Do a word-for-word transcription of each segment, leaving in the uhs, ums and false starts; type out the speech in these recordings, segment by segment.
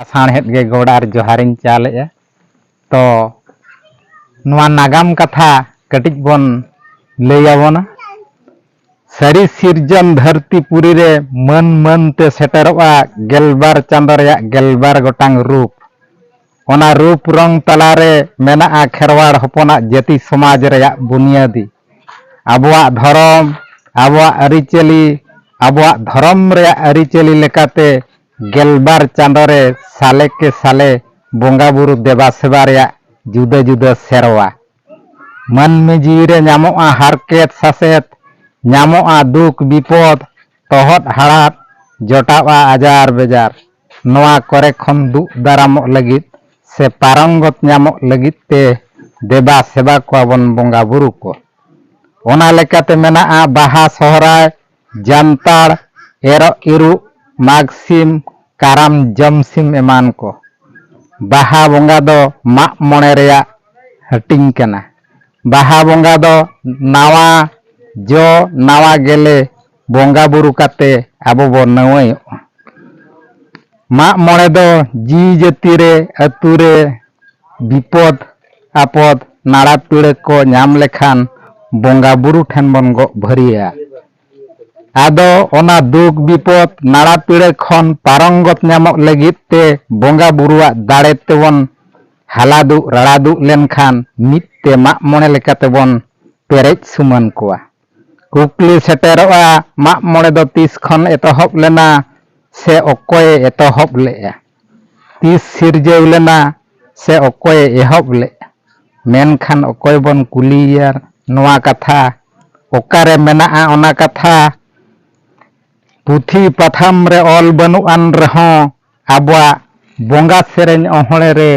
ᱥᱟᱶᱦᱮᱫ ᱜᱮ ᱜᱚᱰ ᱟᱨ ᱡᱚᱦᱟᱨᱤᱧ ᱪᱟᱞᱮᱜᱼᱟ᱾ ᱛᱚ ᱱᱚᱣᱟ ᱱᱟᱜᱟᱢ ᱠᱟᱛᱷᱟ ᱠᱟᱹᱴᱤᱡ ᱵᱚᱱ ᱞᱟᱹᱭ ᱟᱵᱚᱱᱟ᱾ ᱥᱟᱹᱨᱤ ᱥᱤᱨᱡᱚᱱ ᱫᱷᱟᱹᱨᱛᱤ ᱯᱩᱨᱤ ᱨᱮ ᱢᱟᱹᱱ ᱢᱟᱹᱱ ᱛᱮ ᱥᱮᱴᱮᱨᱚᱜᱼᱟ ᱜᱮᱞᱵᱟᱨ ᱪᱟᱸᱫᱚ ᱨᱮᱭᱟᱜ ᱜᱮᱞᱵᱟᱨ ᱜᱚᱴᱟᱝ ᱨᱩᱯ᱾ ᱚᱱᱟ ᱨᱩᱯ ᱨᱚᱝ ᱛᱟᱞᱟᱨᱮ ᱢᱮᱱᱟᱜᱼᱟ ᱠᱷᱮᱨᱣᱟᱲ ᱦᱚᱯᱚᱱᱟᱜ ᱡᱟᱹᱛᱤ ᱥᱚᱢᱟᱡᱽ ᱨᱮᱭᱟᱜ ᱵᱩᱱᱤᱭᱟᱹᱫᱤ᱾ ᱟᱵᱚᱣᱟᱜ ᱫᱷᱚᱨᱚᱢ, ᱟᱵᱚᱣᱟᱜ ᱟᱹᱨᱤᱪᱟᱹᱞᱤ, ᱟᱵᱚᱣᱟᱜ ᱫᱷᱚᱨᱚᱢ ᱨᱮᱭᱟᱜ ᱟᱹᱨᱤᱪᱟᱹᱞᱤ ᱞᱮᱠᱟᱛᱮ ᱜᱮᱞᱵᱟᱨ ᱪᱟᱸᱫᱚ ᱨᱮ ᱥᱟᱞᱮ ᱠᱮ ᱥᱟᱞᱮ ᱵᱚᱸᱜᱟ ᱵᱩᱨᱩ ᱫᱮᱵᱟ ᱥᱮᱵᱟ ᱨᱮᱭᱟᱜ ᱡᱩᱫᱟᱹ ᱡᱩᱫᱟᱹ ᱥᱮᱨᱣᱟ᱾ ᱢᱟᱹᱱᱢᱤ ᱡᱤᱣᱤ ᱨᱮ ᱧᱟᱢᱚᱜᱼᱟ ᱦᱟᱨᱠᱮᱛ ᱥᱟᱥᱮᱛ, ᱧᱟᱢᱚᱜᱼᱟ ᱫᱩᱠ ᱵᱤᱯᱚᱫ, ᱛᱚᱦᱚᱫ ᱦᱟᱲᱟᱫ, ᱡᱚᱴᱟᱣᱜᱼᱟ ᱟᱡᱟᱨ ᱵᱮᱡᱟᱨ᱾ ᱱᱚᱣᱟ ᱠᱚᱨᱮ ᱠᱷᱚᱱ ᱫᱩᱜ ᱫᱟᱨᱟᱢᱚᱜ ᱞᱟᱹᱜᱤᱫ ᱥᱮ ᱯᱟᱨᱚᱝᱜᱚᱛ ᱧᱟᱢᱚᱜ ᱞᱟᱹᱜᱤᱫ ᱛᱮ ᱫᱮᱵᱟ ᱥᱮᱵᱟ ᱠᱚᱣᱟ ᱵᱚᱱ ᱵᱚᱸᱜᱟ ᱵᱩᱨᱩ ᱠᱚ᱾ ᱚᱱᱟ ᱞᱮᱠᱟᱛᱮ ᱢᱮᱱᱟᱜᱼᱟ ᱵᱟᱦᱟ, ᱥᱚᱦᱨᱟᱭ, ᱡᱟᱱᱛᱟᱲ, ᱮᱨᱚᱜ ᱤᱨᱩᱜ, ᱢᱟᱜᱽ ᱥᱤᱢ, ᱠᱟᱨᱟᱢ, ᱡᱚᱢ ᱥᱤᱢ ᱮᱢᱟᱱ ᱠᱚ᱾ ᱵᱟᱦᱟ ᱵᱚᱸᱜᱟ ᱫᱚ ᱢᱟᱜ ᱢᱚᱬᱮ ᱨᱮᱭᱟᱜ ᱦᱟᱹᱴᱤᱧ ᱠᱟᱱᱟ᱾ ᱵᱟᱦᱟ ᱵᱚᱸᱜᱟ ᱫᱚ ᱱᱟᱣᱟ ᱡᱚ, ᱱᱟᱣᱟ ᱜᱮᱞᱮ ᱵᱚᱸᱜᱟ ᱵᱩᱨᱩ ᱠᱟᱛᱮ ᱟᱵᱚ ᱵᱚ ᱱᱟᱹᱣᱟᱹᱭᱚᱜᱼᱟ᱾ ᱢᱟᱜ ᱢᱚᱬᱮ ᱫᱚ ᱡᱤᱣᱤ ᱡᱟᱹᱛᱤ ᱨᱮ, ᱟᱹᱛᱩ ᱨᱮ ᱵᱤᱯᱚᱫ ᱟᱯᱚᱫ ᱱᱟᱲᱟ ᱯᱤᱲᱟᱹ ᱠᱚ ᱧᱟᱢ ᱞᱮᱠᱷᱟᱱ ᱵᱚᱸᱜᱟ ᱵᱩᱨᱩ ᱴᱷᱮᱱ ᱵᱚᱱ ᱜᱚᱜ ᱵᱷᱟᱹᱨᱤᱭᱟ᱾ ᱟᱫᱚ ᱚᱱᱟ ᱫᱩᱠ ᱵᱤᱯᱚᱫ ᱱᱟᱲᱟ ᱯᱤᱲᱟᱹ ᱠᱷᱚᱱ ᱯᱟᱨᱚᱝᱜᱚᱛ ᱧᱟᱢᱚᱜ ᱞᱟᱹᱜᱤᱫ ᱛᱮ ᱵᱚᱸᱜᱟ ᱵᱩᱨᱩᱣᱟᱜ ᱫᱟᱲᱮ ᱛᱮᱵᱚᱱ ᱦᱟᱞᱟᱫᱩᱜ ᱨᱟᱲᱟᱫᱩᱜ ᱞᱮᱱᱠᱷᱟᱱ ᱢᱤᱫ ᱛᱮ ᱢᱟᱜ ᱢᱚᱬᱮ ᱞᱮᱠᱟ ᱛᱮᱵᱚᱱ ᱯᱮᱨᱮᱡ ᱥᱩᱢᱟᱹᱱ ᱠᱚᱣᱟ᱾ ᱠᱩᱠᱞᱤ ᱥᱮᱴᱮᱨᱚᱜᱼᱟ, ᱢᱟᱜ ᱢᱚᱬᱮ ᱫᱚ ᱛᱤᱥ ᱠᱷᱚᱱ ᱮᱛᱚᱦᱚᱵ ᱞᱮᱱᱟ ᱥᱮ ᱚᱠᱚᱭᱮ ᱮᱛᱚᱦᱚᱵ ᱞᱮᱫᱼᱟ? ᱛᱤᱥ ᱥᱤᱨᱡᱟᱹᱣ ᱞᱮᱱᱟ ᱥᱮ ᱚᱠᱚᱭᱮ ᱮᱦᱚᱵ ᱞᱮᱫᱼᱟ? ᱢᱮᱱᱠᱷᱟᱱ ᱚᱠᱚᱭ ᱵᱚᱱ ᱠᱩᱞᱤᱭᱮᱭᱟ ᱱᱚᱣᱟ ᱠᱟᱛᱷᱟ? ᱚᱠᱟᱨᱮ ᱢᱮᱱᱟᱜᱼᱟ ᱚᱱᱟ ᱠᱟᱛᱷᱟ? ᱯᱩᱛᱷᱤ ᱯᱟᱛᱷᱟᱢ ᱨᱮ ᱚᱞ ᱵᱟᱹᱱᱩᱜ ᱟᱱ ᱨᱮᱦᱚᱸ ᱟᱵᱚᱣᱟᱜ ᱵᱚᱸᱜᱟ ᱥᱮᱨᱮᱧ ᱚᱦᱚᱲᱮ ᱨᱮ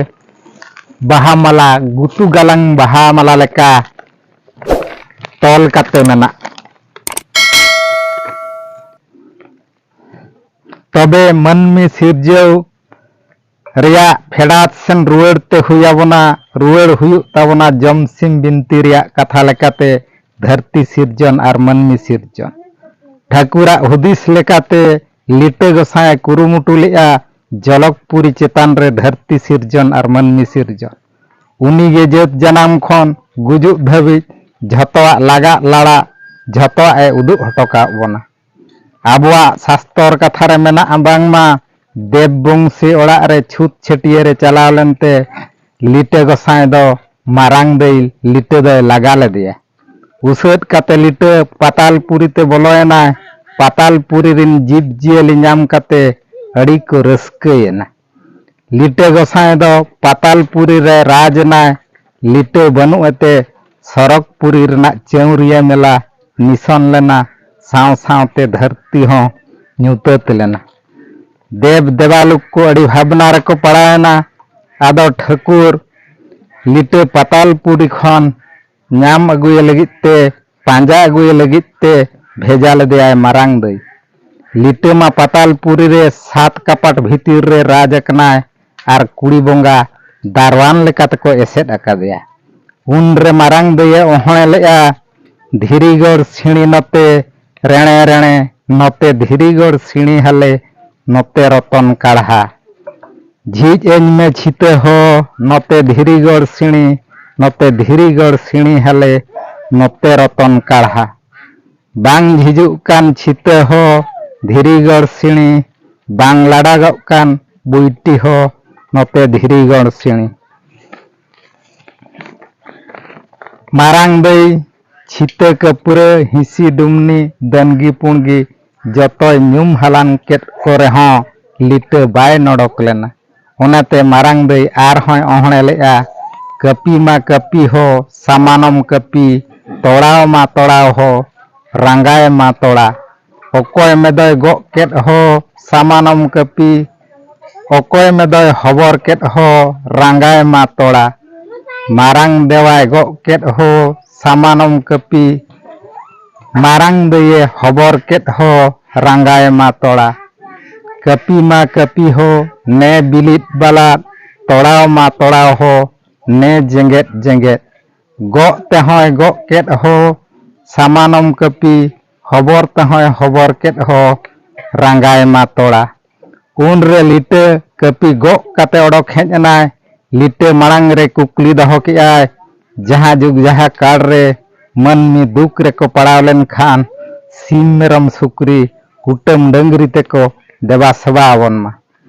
ᱵᱟᱦᱟ ᱢᱟᱞᱟ, ᱜᱩᱛᱩ ᱜᱟᱞᱟᱝ ᱵᱟᱦᱟ ᱢᱟᱞᱟ ᱞᱮᱠᱟ ᱛᱚᱞ ᱠᱟᱛᱮ ᱢᱮᱱᱟᱜ᱾ ᱛᱚᱵᱮ ᱢᱟᱹᱱᱢᱤ ᱥᱤᱨᱡᱟᱹᱣ ᱨᱮᱭᱟᱜ ᱯᱷᱮᱰᱟᱛ ᱥᱮᱱ ᱨᱩᱣᱟᱹᱲ ᱛᱮ ᱦᱩᱭ ᱟᱵᱚᱱᱟ, ᱨᱩᱣᱟᱹᱲ ᱦᱩᱭᱩᱜ ᱛᱟᱵᱚᱱᱟ ᱡᱚᱢᱥᱤᱢ ᱵᱤᱱᱛᱤ ᱨᱮᱭᱟᱜ ᱠᱟᱛᱷᱟ ᱞᱮᱠᱟᱛᱮ ᱫᱷᱟᱹᱨᱛᱤ ᱥᱤᱨᱡᱚᱱ ᱟᱨ ᱢᱟᱹᱱᱢᱤ ᱥᱤᱨᱡᱚᱱ᱾ ᱴᱷᱟᱹᱠᱩᱨᱟᱜ ᱦᱩᱫᱤᱥ ᱞᱮᱠᱟᱛᱮ ᱞᱤᱴᱟᱹ ᱜᱚᱸᱥᱟᱭ ᱮ ᱠᱩᱨᱩᱢᱩᱴᱩ ᱞᱮᱫᱼᱟ ᱡᱚᱞᱚᱠᱯᱩᱨᱤ ᱪᱮᱛᱟᱱ ᱨᱮ ᱫᱷᱟᱹᱨᱛᱤ ᱥᱤᱨᱡᱚᱱ ᱟᱨ ᱢᱟᱹᱱᱢᱤ ᱥᱤᱨᱡᱚᱱ᱾ ᱩᱱᱤ ᱜᱮ ᱡᱟᱹᱛ ᱡᱟᱱᱟᱢ ᱠᱷᱚᱱ ᱜᱩᱡᱩᱜ ᱫᱷᱟᱹᱵᱤᱡ ᱡᱷᱚᱛᱚᱣᱟᱜ ᱞᱟᱜᱟᱜ ᱞᱟᱲᱟᱜ ᱡᱷᱚᱛᱚᱣᱟᱜ ᱮ ᱩᱫᱩᱜ ᱦᱚᱴᱚ ᱠᱟᱜ ᱵᱚᱱᱟ᱾ ᱟᱵᱚᱣᱟᱜ ᱥᱟᱥᱛᱚᱨ ᱠᱟᱛᱷᱟ ᱨᱮ ᱢᱮᱱᱟᱜᱼᱟ ᱵᱟᱝᱢᱟ, ᱫᱮᱵ ᱵᱚᱝᱥᱤ ᱚᱲᱟᱜ ᱨᱮ ᱪᱷᱩᱛ ᱪᱷᱟᱹᱴᱭᱟᱹᱨ ᱮ ᱪᱟᱞᱟᱣ ᱞᱮᱱᱛᱮ ᱞᱤᱴᱟᱹ ᱜᱚᱸᱥᱟᱭ ᱫᱚ ᱢᱟᱨᱟᱝ ᱫᱟᱹᱭ ᱞᱤᱴᱟᱹ ᱫᱚᱭ ᱞᱟᱜᱟ ᱞᱮᱫᱮᱭᱟ᱾ ᱩᱥᱟᱹᱫ ᱠᱟᱛᱮ ᱞᱤᱴᱟᱹ ᱯᱟᱛᱟᱞᱯᱩᱨᱤ ᱛᱮ ᱵᱚᱞᱚᱭᱮᱱᱟᱭ᱾ ᱯᱟᱛᱟᱞᱯᱩᱨᱤ ᱨᱤᱱ ᱡᱤᱵᱽ ᱡᱤᱭᱟᱹᱞᱤ ᱧᱟᱢ ᱠᱟᱛᱮ ᱟᱹᱰᱤ ᱠᱚ ᱨᱟᱹᱥᱠᱟᱹᱭᱮᱱᱟ᱾ ᱞᱤᱴᱟᱹ ᱜᱚᱸᱥᱟᱭ ᱫᱚ ᱯᱟᱛᱟᱞᱯᱩᱨᱤ ᱨᱮ ᱨᱟᱡᱽ ᱮᱱᱟᱭ᱾ ᱞᱤᱴᱟᱹ ᱵᱟᱹᱱᱩᱜ ᱮᱛᱮ ᱥᱚᱨᱚᱜᱽᱯᱩᱨᱤ ᱨᱮᱱᱟᱜ ᱪᱟᱹᱣᱨᱤᱭᱟᱹ ᱢᱮᱞᱟ ᱱᱤᱥᱚᱱ ᱞᱮᱱᱟ, ᱥᱟᱶ ᱥᱟᱶᱛᱮ ᱫᱷᱟᱹᱨᱛᱤ ᱦᱚᱸ ᱧᱩᱛᱟᱹᱛ ᱞᱮᱱᱟ᱾ ᱫᱮᱵ ᱫᱮᱵᱟᱞᱳᱠ ᱠᱚ ᱟᱹᱰᱤ ᱵᱷᱟᱵᱽᱱᱟ ᱨᱮᱠᱚ ᱯᱟᱲᱟᱣᱮᱱᱟ᱾ ᱟᱫᱚ ᱴᱷᱟᱹᱠᱩᱨ ᱞᱤᱴᱟᱹ ᱯᱟᱛᱟᱞᱯᱩᱨᱤ ᱠᱷᱚᱱ ᱧᱟᱢ ᱟᱹᱜᱩᱭᱮ ᱞᱟᱹᱜᱤᱫ ᱛᱮ, ᱯᱟᱸᱡᱟ ᱟᱹᱜᱩᱭᱮ ᱞᱟᱹᱜᱤᱫ ᱛᱮ ᱵᱷᱮᱡᱟ ᱞᱮᱫᱮᱭᱟᱭ ᱢᱟᱨᱟᱝ ᱫᱟᱹᱭ᱾ ᱞᱤᱴᱟᱹ ᱢᱟ ᱯᱟᱛᱟᱞᱯᱩᱨᱤ ᱨᱮ ᱥᱟᱛ ᱠᱟᱯᱟᱴ ᱵᱷᱤᱛᱤᱨ ᱨᱮ ᱨᱟᱡᱽ ᱟᱠᱟᱱᱟᱭ ᱟᱨ ᱠᱩᱲᱤ ᱵᱚᱸᱜᱟ ᱫᱟᱨᱣᱟᱱ ᱞᱮᱠᱟ ᱛᱮᱠᱚ ᱮᱥᱮᱫ ᱟᱠᱟᱫᱮᱭᱟ᱾ ᱩᱱᱨᱮ ᱢᱟᱨᱟᱝ ᱫᱟᱹᱭᱮ ᱚᱦᱚᱸᱲᱮ ᱞᱮᱫᱼᱟ, "ᱫᱷᱤᱨᱤᱜᱚᱲ ᱥᱤᱬᱤ ᱱᱚᱛᱮ ᱨᱮᱬᱮ ᱨᱮᱬᱮ, ᱱᱚᱛᱮ ᱫᱷᱤᱨᱤᱜᱚᱲ ᱥᱤᱬᱤ ᱦᱟᱞᱮ, ᱱᱚᱛᱮ ᱨᱚᱛᱚᱱ ᱠᱟᱲᱦᱟ᱾ ᱡᱷᱤᱡ ᱟᱹᱧ ᱢᱮ ᱪᱷᱤᱛᱟᱹ ᱦᱚ, ᱱᱚᱛᱮ ᱫᱷᱤᱨᱤᱜᱚᱲ ᱥᱤᱬᱤ, ᱱᱚᱛᱮ ᱫᱷᱤᱨᱤᱜᱚᱲ ᱥᱤᱬᱤ ᱦᱟᱞᱮ, ᱱᱚᱛᱮ ᱨᱚᱛᱚᱱ ᱠᱟᱲᱦᱟ᱾ ᱵᱟᱝ ᱡᱷᱤᱡᱩᱜ ᱠᱟᱱ ᱪᱷᱤᱛᱟᱹ ᱦᱚ, ᱫᱷᱤᱨᱤᱜᱚᱲ ᱥᱤᱬᱤ, ᱵᱟᱝ ᱞᱟᱰᱟᱜᱚᱜ ᱠᱟᱱ ᱵᱩᱭᱴᱤ ᱦᱚ, ᱱᱚᱛᱮ ᱫᱷᱤᱨᱤᱜᱚᱲ ᱥᱤᱬᱤ᱾" ᱢᱟᱨᱟᱝ ᱫᱟᱹᱭ ᱪᱷᱤᱛᱟᱹ ᱠᱟᱹᱯᱨᱟᱹ ᱦᱤᱸᱥᱤ ᱰᱩᱢᱱᱤ ᱫᱟᱹᱱᱜᱤ ᱯᱩᱬᱜᱤ ᱡᱚᱛᱚᱭ ᱧᱩᱢ ᱦᱟᱞᱟᱝ ᱠᱮᱫ ᱠᱚ ᱨᱮᱦᱚᱸ ᱞᱤᱴᱟᱹ ᱵᱟᱭ ᱱᱚᱰᱚᱠ ᱞᱮᱱᱟ᱾ ᱚᱱᱟᱛᱮ ᱢᱟᱨᱟᱝ ᱫᱟᱹᱭ ᱟᱨᱦᱚᱸᱭ ᱚᱦᱚᱸᱲᱮ ᱞᱮᱫᱼᱟ, "ᱠᱟᱹᱯᱤ ᱢᱟ ᱠᱟᱹᱯᱤ ᱦᱚ, ᱥᱟᱢᱟᱱᱚᱢ ᱠᱟᱹᱯᱤ, ᱛᱚᱲᱟᱣ ᱢᱟ ᱛᱚᱲᱟᱣ ᱦᱚ, ᱨᱟᱸᱜᱟᱭ ᱢᱟ ᱛᱚᱲᱟ᱾ ᱚᱠᱚᱭ ᱢᱮᱫᱚᱭ ᱜᱚᱜ ᱠᱮᱫ ᱦᱚ, ᱥᱟᱢᱟᱱᱚᱢ ᱠᱟᱹᱯᱤ, ᱚᱠᱚᱭ ᱢᱮᱫᱚᱭ ᱦᱚᱵᱚᱨ ᱠᱮᱫ ᱦᱚ, ᱨᱟᱸᱜᱟᱭ ᱢᱟ ᱛᱚᱲᱟ᱾ ᱢᱟᱨᱟᱝ ᱫᱮᱣᱟᱭ ᱜᱚᱜ ᱠᱮᱫ ᱦᱚ, ᱥᱟᱢᱟᱱᱚᱢ ᱠᱟᱹᱯᱤ, ᱢᱟᱨᱟᱝ ᱫᱟᱹᱭᱮ ᱦᱚᱵᱚᱨ ᱠᱮᱫ ᱦᱚ, ᱨᱟᱸᱜᱟᱭ ᱢᱟ ᱛᱚᱲᱟ᱾ ᱠᱟᱹᱯᱤ ᱢᱟ ᱠᱟᱹᱯᱤ ᱦᱚ, ᱱᱮ ᱵᱤᱞᱤᱫ ᱵᱟᱞᱟᱫ, ᱛᱚᱲᱟᱣ ᱢᱟ ᱛᱚᱲᱟᱣ ᱦᱚ, ᱱᱮ ᱡᱮᱸᱜᱮᱫ ᱡᱮᱸᱜᱮᱫ᱾ ᱜᱚᱜ ᱛᱮᱦᱚᱸᱭ ᱜᱚᱜ ᱠᱮᱫ ᱦᱚ, ᱥᱟᱢᱟᱱᱚᱢ ᱠᱟᱹᱯᱤ, ᱦᱚᱵᱚᱨ ᱛᱮᱦᱚᱸᱭ ᱦᱚᱵᱚᱨ ᱠᱮᱫ ᱦᱚ, ᱨᱟᱸᱜᱟᱭ ᱢᱟ ᱛᱚᱲᱟ᱾" ᱩᱱᱨᱮ ᱞᱤᱴᱟᱹ ᱠᱟᱹᱯᱤ ᱜᱚᱜ ᱠᱟᱛᱮ ᱚᱰᱚᱠ ᱦᱮᱡ ᱮᱱᱟᱭ᱾ ᱞᱤᱴᱟᱹ ᱢᱟᱲᱟᱝ ᱨᱮ ᱠᱩᱠᱞᱤ ᱫᱚᱦᱚ ᱠᱮᱜᱼᱟᱭ, ᱡᱟᱦᱟᱸ ᱡᱩᱜᱽ ᱡᱟᱦᱟᱸ ᱠᱟᱲ ᱨᱮ ᱢᱟᱹᱱᱢᱤ ᱫᱩᱠ ᱨᱮᱠᱚ ᱯᱟᱲᱟᱣ ᱞᱮᱱᱠᱷᱟᱱ ᱥᱤᱢ ᱢᱮᱨᱚᱢ ᱥᱩᱠᱨᱤ ᱠᱩᱴᱟᱹᱢ ᱰᱟᱹᱝᱨᱤ ᱛᱮᱠᱚ ᱫᱮᱵᱟ ᱥᱮᱵᱟ ᱟᱵᱚᱱ ᱢᱟ᱾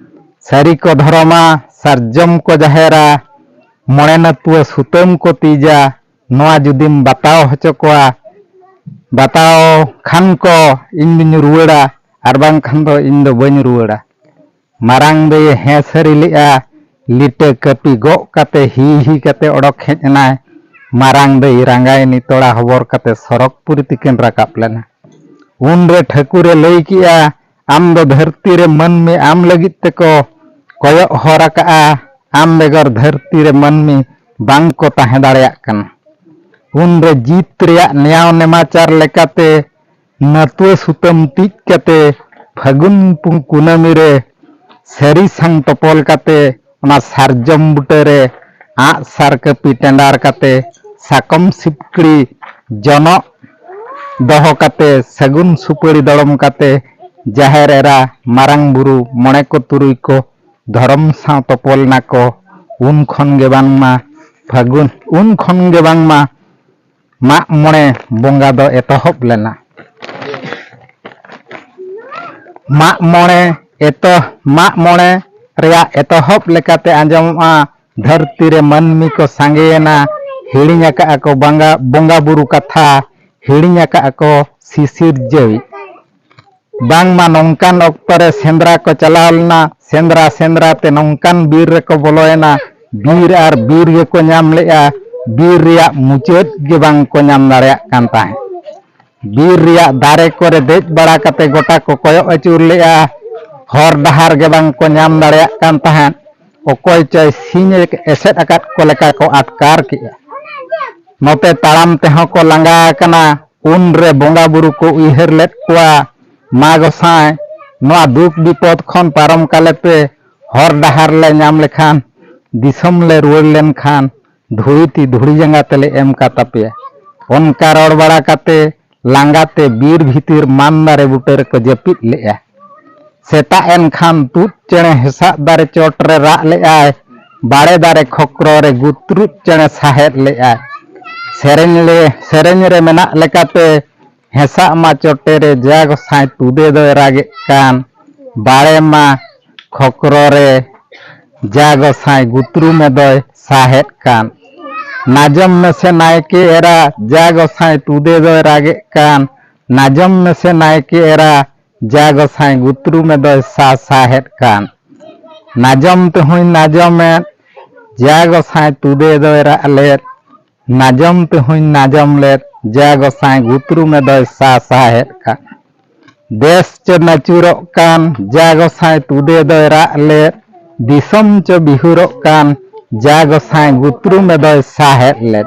ᱥᱟᱹᱨᱤ ᱠᱚ ᱫᱷᱚᱨᱚᱢᱟ, ᱥᱟᱨᱡᱚᱢ ᱠᱚ ᱡᱟᱦᱮᱨᱟ, ᱢᱚᱬᱮ ᱱᱟᱹᱛᱩᱣᱟᱹ ᱥᱩᱛᱟᱹᱢ ᱠᱚ ᱛᱤᱡᱟ, ᱱᱚᱣᱟ ᱡᱩᱫᱤᱢ ᱵᱟᱛᱟᱣ ᱦᱚᱪᱚ ᱠᱚᱣᱟ, ᱵᱟᱛᱟᱣ ᱠᱷᱟᱱ ᱠᱚ ᱤᱧ ᱫᱩᱧ ᱨᱩᱣᱟᱹᱲᱟ, ᱟᱨ ᱵᱟᱝᱠᱷᱟᱱ ᱫᱚ ᱤᱧ ᱫᱚ ᱵᱟᱹᱧ ᱨᱩᱣᱟᱹᱲᱟ᱾ ᱢᱟᱨᱟᱝ ᱫᱟᱹᱭᱮ ᱦᱮᱸ ᱥᱟᱹᱨᱤ ᱞᱮᱜᱼᱟ᱾ ᱞᱤᱴᱟᱹ ᱠᱟᱹᱯᱤ ᱜᱚᱜ ᱠᱟᱛᱮ ᱦᱤ ᱦᱤ ᱠᱟᱛᱮ ᱚᱰᱚᱠ ᱦᱮᱡ ᱮᱱᱟᱭ᱾ ᱢᱟᱨᱟᱝ ᱫᱟᱹᱭ ᱨᱟᱸᱜᱟᱭ ᱱᱤᱛᱚᱲᱟ ᱦᱚᱵᱚᱨ ᱠᱟᱛᱮ ᱥᱚᱨᱚᱜᱽᱯᱩᱨᱤ ᱛᱤᱠᱤᱱ ᱨᱟᱠᱟᱵ ᱞᱮᱱᱟ᱾ ᱩᱱᱨᱮ ᱴᱷᱟᱹᱠᱩᱨᱮ ᱞᱟᱹᱭ ᱠᱮᱜᱼᱟ, ᱟᱢ ᱫᱚ ᱫᱷᱟᱹᱨᱛᱤ ᱨᱮ ᱢᱟᱹᱱᱢᱤ ᱟᱢ ᱞᱟᱹᱜᱤᱫ ᱛᱮᱠᱚ ᱠᱚᱭᱚᱜ ᱦᱚᱨ ᱟᱠᱟᱜᱼᱟ᱾ ᱟᱢ ᱵᱮᱜᱚᱨ ᱫᱷᱟᱹᱨᱛᱤ ᱨᱮ ᱢᱟᱹᱱᱢᱤ ᱵᱟᱝ ᱠᱚ ᱛᱟᱦᱮᱸ ᱫᱟᱲᱮᱭᱟᱜ ᱠᱟᱱᱟ᱾ ᱩᱱᱨᱮ ᱡᱤᱛ ᱨᱮᱭᱟᱜ ᱱᱮᱭᱟᱣ ᱱᱮᱢᱟᱪᱟᱨ ᱞᱮᱠᱟᱛᱮ ᱱᱟᱹᱛᱩᱣᱟᱹ ᱥᱩᱛᱟᱹᱢ ᱛᱤᱡ ᱠᱟᱛᱮ ᱯᱷᱟᱹᱜᱩᱱ ᱯᱩ-, ᱠᱩᱱᱟᱹᱢᱤ ᱨᱮ ᱥᱟᱹᱨᱤ ᱥᱟᱝ ᱛᱚᱯᱚᱞ ᱠᱟᱛᱮ ᱚᱱᱟ ᱥᱟᱨᱡᱚᱢ ᱵᱩᱴᱟᱹ ᱨᱮ ᱟᱸᱜ ᱥᱟᱨ ᱠᱟᱹᱯᱤ ᱴᱮᱸᱰᱟᱨ ᱠᱟᱛᱮ ᱥᱟᱠᱚᱢ ᱥᱤᱯᱠᱲᱤ ᱡᱚᱱᱚᱜ ᱫᱚᱦᱚ ᱠᱟᱛᱮ ᱥᱟᱹᱜᱩᱱ ᱥᱩᱯᱟᱹᱲᱤ ᱫᱚᱲᱚᱢ ᱠᱟᱛᱮ ᱡᱟᱦᱮᱨ ᱮᱨᱟ, ᱢᱟᱨᱟᱝ ᱵᱩᱨᱩ, ᱢᱚᱬᱮ ᱠᱚ ᱛᱩᱨᱩᱭ ᱠᱚ ᱫᱷᱚᱨᱚᱢ ᱥᱟᱶ ᱛᱚᱯᱚᱞ ᱱᱟᱠᱚ᱾ ᱩᱱ ᱠᱷᱚᱱ ᱜᱮ ᱵᱟᱝᱢᱟ ᱯᱷᱟᱹᱜᱩᱱ, ᱩᱱ ᱠᱷᱚᱱ ᱜᱮ ᱵᱟᱝᱢᱟ ᱢᱟᱜ ᱢᱚᱬᱮ ᱵᱚᱸᱜᱟ ᱫᱚ ᱮᱛᱚᱦᱚᱵ ᱞᱮᱱᱟ᱾ ᱢᱟᱜ ᱢᱚᱬᱮ ᱮᱛᱚ-, ᱢᱟᱜ ᱢᱚᱬᱮ ᱨᱮᱭᱟᱜ ᱮᱛᱚᱦᱚᱵ ᱞᱮᱠᱟᱛᱮ ᱟᱸᱡᱚᱢᱚᱜᱼᱟ, ᱫᱷᱟᱹᱨᱛᱤ ᱨᱮ ᱢᱟᱹᱱᱢᱤ ᱠᱚ ᱥᱟᱸᱜᱮᱭᱮᱱᱟ, ᱦᱤᱲᱤᱧ ᱟᱠᱟᱫᱼᱟ ᱠᱚ ᱵᱚᱸᱜᱟ, ᱵᱚᱸᱜᱟ ᱵᱩᱨᱩ ᱠᱟᱛᱷᱟ, ᱦᱤᱲᱤᱧ ᱟᱠᱟᱫᱼᱟ ᱠᱚ ᱥᱤᱥᱤᱨᱡᱟᱹᱣᱤᱡ᱾ ᱵᱟᱝᱢᱟ ᱱᱚᱝᱠᱟᱱ ᱚᱠᱛᱚ ᱨᱮ ᱥᱮᱸᱫᱽᱨᱟ ᱠᱚ ᱪᱟᱞᱟᱣ ᱞᱮᱱᱟ᱾ ᱥᱮᱸᱫᱽᱨᱟ ᱥᱮᱸᱫᱽᱨᱟ ᱛᱮ ᱱᱚᱝᱠᱟᱱ ᱵᱤᱨ ᱨᱮᱠᱚ ᱵᱚᱞᱚᱭᱮᱱᱟ, ᱵᱤᱨ ᱟᱨ ᱵᱤᱨ ᱜᱮᱠᱚ ᱧᱟᱢ ᱞᱮᱜᱼᱟ᱾ ᱵᱤᱨ ᱨᱮᱭᱟᱜ ᱢᱩᱪᱟᱹᱫ ᱜᱮ ᱵᱟᱝ ᱠᱚ ᱧᱟᱢ ᱫᱟᱲᱮᱭᱟᱜ ᱠᱟᱱ ᱛᱟᱦᱮᱸᱫ᱾ ᱵᱤᱨ ᱨᱮᱭᱟᱜ ᱫᱟᱨᱮ ᱠᱚᱨᱮ ᱫᱮᱡ ᱵᱟᱲᱟ ᱠᱟᱛᱮ ᱜᱚᱴᱟ ᱠᱚ ᱠᱚᱭᱚᱜ ᱟᱹᱪᱩᱨ ᱞᱮᱜᱼᱟ᱾ ᱦᱚᱨ ᱰᱟᱦᱟᱨ ᱜᱮ ᱵᱟᱝ ᱠᱚ ᱧᱟᱢ ᱫᱟᱲᱮᱭᱟᱜ ᱠᱟᱱ ᱛᱟᱦᱮᱸᱫ᱾ ᱚᱠᱚᱭ ᱪᱚᱭ ᱥᱤᱧ ᱮ ᱮᱥᱮᱫ ᱟᱠᱟᱫ ᱠᱚ ᱞᱮᱠᱟ ᱠᱚ ᱟᱴᱠᱟᱨ ᱠᱮᱜᱼᱟ᱾ ᱱᱚᱛᱮ ᱛᱟᱲᱟᱢ ᱛᱮᱦᱚᱸ ᱠᱚ ᱞᱟᱸᱜᱟ ᱟᱠᱟᱱᱟ᱾ ᱩᱱᱨᱮ ᱵᱚᱸᱜᱟ ᱵᱩᱨᱩ ᱠᱚ ᱩᱭᱦᱟᱹᱨ ᱞᱮᱫ ᱠᱚᱣᱟ, ᱢᱟ ᱜᱚᱸᱥᱟᱭ, ᱱᱚᱣᱟ ᱫᱩᱠ ᱵᱤᱯᱚᱫ ᱠᱷᱚᱱ ᱯᱟᱨᱚᱢ ᱠᱟᱞᱮ ᱯᱮ᱾ ᱦᱚᱨ ᱰᱟᱦᱟᱨ ᱞᱮ ᱧᱟᱢ ᱞᱮᱠᱷᱟᱱ, ᱫᱤᱥᱚᱢ ᱞᱮ ᱨᱩᱣᱟᱹᱲ ᱞᱮᱱᱠᱷᱟᱱ ᱫᱷᱩᱲᱤ ᱛᱤ ᱫᱷᱩᱲᱤ ᱡᱟᱸᱜᱟ ᱛᱮᱞᱮ ᱮᱢ ᱠᱟ ᱛᱟᱯᱮᱭᱟ᱾ ᱚᱱᱠᱟ ᱨᱚᱲ ᱵᱟᱲᱟ ᱠᱟᱛᱮ ᱞᱟᱸᱜᱟ ᱛᱮ ᱵᱤᱨ ᱵᱷᱤᱛᱤᱨ ᱢᱟᱱ ᱫᱟᱨᱮ ᱵᱩᱴᱟᱹ ᱨᱮᱠᱚ ᱡᱟᱹᱯᱤᱫ ᱞᱮᱜᱼᱟ᱾ ᱥᱮᱛᱟᱜ ᱮᱱ ᱠᱷᱟᱱ ᱛᱩᱫ ᱪᱮᱬᱮ ᱦᱮᱸᱥᱟᱜ ᱫᱟᱨᱮ ᱪᱚᱴ ᱨᱮ ᱨᱟᱜ ᱞᱮᱫᱼᱟᱭ, ᱵᱟᱲᱮ ᱫᱟᱨᱮ ᱠᱷᱚᱠᱨᱚ ᱨᱮ ᱜᱩᱛᱨᱩᱡ ᱪᱮᱬᱮ ᱥᱟᱦᱮᱫ ᱞᱮᱫᱼᱟᱭ᱾ ᱥᱮᱨᱮᱧ ᱞᱮ, ᱥᱮᱨᱮᱧ ᱨᱮ ᱢᱮᱱᱟᱜ ᱞᱮᱠᱟᱛᱮ, ᱦᱮᱸᱥᱟᱜ ᱢᱟ ᱪᱚᱴᱮ ᱨᱮ ᱡᱟ ᱜᱚᱸᱥᱟᱭ ᱛᱩᱫᱮ ᱫᱚᱭ ᱨᱟᱜᱮᱫ ᱠᱟᱱ, ᱵᱟᱲᱮ ᱢᱟ ᱠᱷᱚᱠᱨᱚ ᱨᱮ ᱡᱟ ᱜᱚᱸᱥᱟᱭ ᱜᱩᱛᱨᱩᱢᱮ ᱫᱚᱭ ᱥᱟᱦᱮᱫ ᱠᱟᱱ᱾ ᱱᱟᱡᱚᱢ ᱢᱮᱥᱮ ᱱᱟᱭᱠᱮ ᱮᱨᱟ, ᱡᱟ ᱜᱚᱸᱥᱟᱭ ᱛᱩᱫᱮ ᱫᱚᱭ ᱨᱟᱜᱮᱫ ᱠᱟᱱ᱾ ᱱᱟᱡᱚᱢ ᱢᱮᱥᱮ ᱱᱟᱭᱠᱮ ᱮᱨᱟ, ᱡᱟ ᱜᱚᱸᱥᱟᱭ ᱜᱩᱛᱨᱩᱢᱮ ᱫᱚᱭ ᱥᱟ ᱥᱟᱦᱮᱫ ᱠᱟᱱ᱾ ᱱᱟᱡᱚᱢ ᱛᱮᱦᱚᱧ ᱱᱟᱡᱚᱢᱮᱫ, ᱡᱟ ᱜᱚᱸᱥᱟᱭ ᱛᱩᱫᱮ ᱫᱚᱭ ᱨᱟᱜ ᱞᱮᱫ᱾ ᱱᱟᱡᱚᱢ ᱛᱮᱦᱚᱧ ᱱᱟᱡᱚᱢ ᱞᱮᱫ, ᱡᱟ ᱜᱚᱸᱥᱟᱭ ᱜᱩᱛᱨᱩᱢᱮ ᱫᱚᱭ ᱥᱟ ᱥᱟᱦᱮᱫ ᱠᱟᱱ᱾ ᱫᱮᱥ ᱪᱚ ᱱᱟᱹᱪᱩᱨᱚᱜ ᱠᱟᱱ, ᱡᱟ ᱜᱚᱸᱥᱟᱭ ᱛᱩᱫᱮ ᱫᱚᱭ ᱨᱟᱜ ᱞᱮᱫ᱾ ᱫᱤᱥᱚᱢ ᱪᱚ ᱵᱤᱦᱩᱨᱚᱜ ᱠᱟᱱ, ᱡᱟ ᱜᱚᱸᱥᱟᱭ ᱜᱩᱛᱨᱩᱢᱮ ᱫᱚᱭ ᱥᱟᱦᱮᱫ ᱞᱮᱫ᱾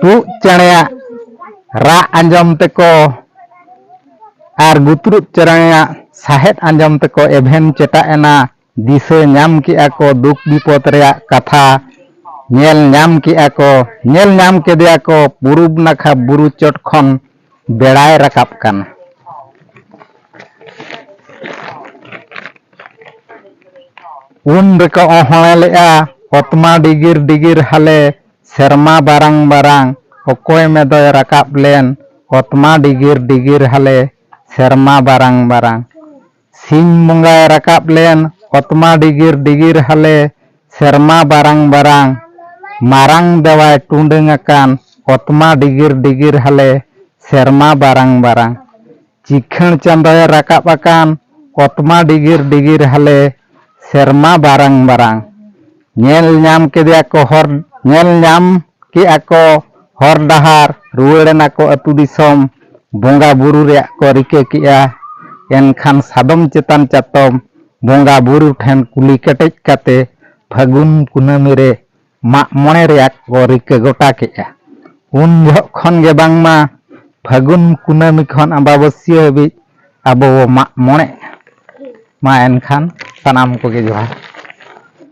ᱛᱩᱫ ᱪᱮᱬᱮᱭᱟᱜ ᱨᱟᱜ ᱟᱸᱡᱚᱢ ᱛᱮᱠᱚ ᱟᱨ ᱜᱩᱛᱨᱩᱡ ᱪᱮᱬᱮᱭᱟᱜ ᱥᱟᱦᱮᱫ ᱟᱸᱡᱚᱢ ᱛᱮᱠᱚ ᱮᱵᱷᱮᱱ ᱪᱮᱴᱟᱜ ᱮᱱᱟ᱾ ᱫᱤᱥᱟᱹ ᱧᱟᱢ ᱠᱮᱜᱼᱟ ᱠᱚ ᱫᱩᱠ ᱵᱤᱯᱚᱫ ᱨᱮᱭᱟᱜ ᱠᱟᱛᱷᱟ᱾ ᱧᱮᱞ ᱧᱟᱢ ᱠᱮᱜᱼᱟ ᱠᱚ, ᱧᱮᱞ ᱧᱟᱢ ᱠᱮᱫᱮᱭᱟ ᱠᱚ ᱯᱩᱨᱩᱵ ᱱᱟᱠᱷᱟ ᱵᱩᱨᱩ ᱪᱚᱴ ᱠᱷᱚᱱ ᱵᱮᱲᱟᱭ ᱨᱟᱠᱟᱵ ᱠᱟᱱᱟ᱾ ᱩᱱ ᱨᱮᱠᱚ ᱚᱦᱚᱸᱲᱮ ᱞᱮᱜᱼᱟ, ᱚᱛᱢᱟ ᱰᱤᱜᱤᱨ ᱰᱤᱜᱤᱨ ᱦᱟᱞᱮ, ᱥᱮᱨᱢᱟ ᱵᱟᱨᱟᱝ ᱵᱟᱨᱟᱝ, ᱚᱠᱚᱭ ᱢᱮᱫᱚᱭ ᱨᱟᱠᱟᱵ ᱞᱮᱱ, ᱚᱛᱢᱟ ᱰᱤᱜᱤᱨ ᱰᱤᱜᱤᱨ ᱦᱟᱞᱮ, ᱥᱮᱨᱢᱟ ᱵᱟᱨᱟᱝ ᱵᱟᱨᱟᱝ᱾ ᱥᱤᱧ ᱵᱚᱸᱜᱟᱭ ᱨᱟᱠᱟᱵ ᱞᱮᱱ, ᱚᱛᱢᱟ ᱰᱤᱜᱤᱨ ᱰᱤᱜᱤᱨ ᱦᱟᱞᱮ, ᱥᱮᱨᱢᱟ ᱵᱟᱨᱟᱝ ᱵᱟᱨᱟᱝ᱾ ᱢᱟᱨᱟᱝ ᱫᱮᱣᱟᱭ ᱴᱩᱸᱰᱟᱹᱝ ᱟᱠᱟᱱ, ᱚᱛᱢᱟ ᱰᱤᱜᱤᱨ ᱰᱤᱜᱤᱨ ᱦᱟᱞᱮ, ᱥᱮᱨᱢᱟ ᱵᱟᱨᱟᱝ ᱵᱟᱨᱟᱝ᱾ ᱪᱤᱠᱷᱟᱹᱬ ᱪᱟᱸᱫᱚᱭ ᱨᱟᱠᱟᱵ ᱟᱠᱟᱱ, ᱚᱛᱢᱟ ᱰᱤᱜᱤᱨ ᱰᱤᱜᱤᱨ ᱦᱟᱞᱮ, ᱥᱮᱨᱢᱟ ᱵᱟᱨᱟᱝ ᱵᱟᱨᱟᱝ᱾ ᱧᱮᱞ ᱧᱟᱢ ᱠᱮᱫᱮᱭᱟ ᱠᱚ ᱦᱚᱨ, ᱧᱮᱞ ᱧᱟᱢ ᱠᱮᱜᱼᱟ ᱠᱚ ᱦᱚᱨ ᱰᱟᱦᱟᱨ, ᱨᱩᱣᱟᱹᱲ ᱮᱱᱟ ᱠᱚ ᱟᱹᱛᱩ ᱫᱤᱥᱚᱢ, ᱵᱚᱸᱜᱟ ᱵᱩᱨᱩ ᱨᱮᱭᱟᱜ ᱠᱚ ᱨᱤᱠᱟᱹ ᱠᱮᱜᱼᱟ᱾ ᱮᱱᱠᱷᱟᱱ ᱥᱟᱫᱚᱢ ᱪᱮᱛᱟᱱ ᱪᱟᱛᱚᱢ, ᱵᱚᱸᱜᱟ ᱵᱩᱨᱩ ᱴᱷᱮᱱ ᱠᱩᱞᱤ ᱠᱮᱴᱮᱡ ᱠᱟᱛᱮ ᱯᱷᱟᱹᱜᱩᱱ ᱠᱩᱱᱟᱹᱢᱤ ᱨᱮ ᱢᱟᱜ ᱢᱚᱬᱮ ᱨᱮᱭᱟᱜ ᱠᱚ ᱨᱤᱠᱟᱹ ᱜᱚᱴᱟ ᱠᱮᱜᱼᱟ᱾ ᱩᱱ ᱡᱚᱦᱚᱜ ᱠᱷᱚᱱ ᱜᱮ ᱵᱟᱝᱢᱟ ᱯᱷᱟᱹᱜᱩᱱ ᱠᱩᱱᱟᱹᱢᱤ ᱠᱷᱚᱱ ᱟᱢᱵᱟᱵᱟᱹᱥᱭᱟᱹ ᱦᱟᱹᱵᱤᱡ ᱟᱵᱚ ᱵᱚ ᱢᱟᱜ ᱢᱚᱬᱮᱜᱼᱟ᱾ ᱢᱟ ᱮᱱᱠᱷᱟᱱ ᱥᱟᱱᱟᱢ ᱠᱚᱜᱮ ᱡᱚᱦᱟᱨ᱾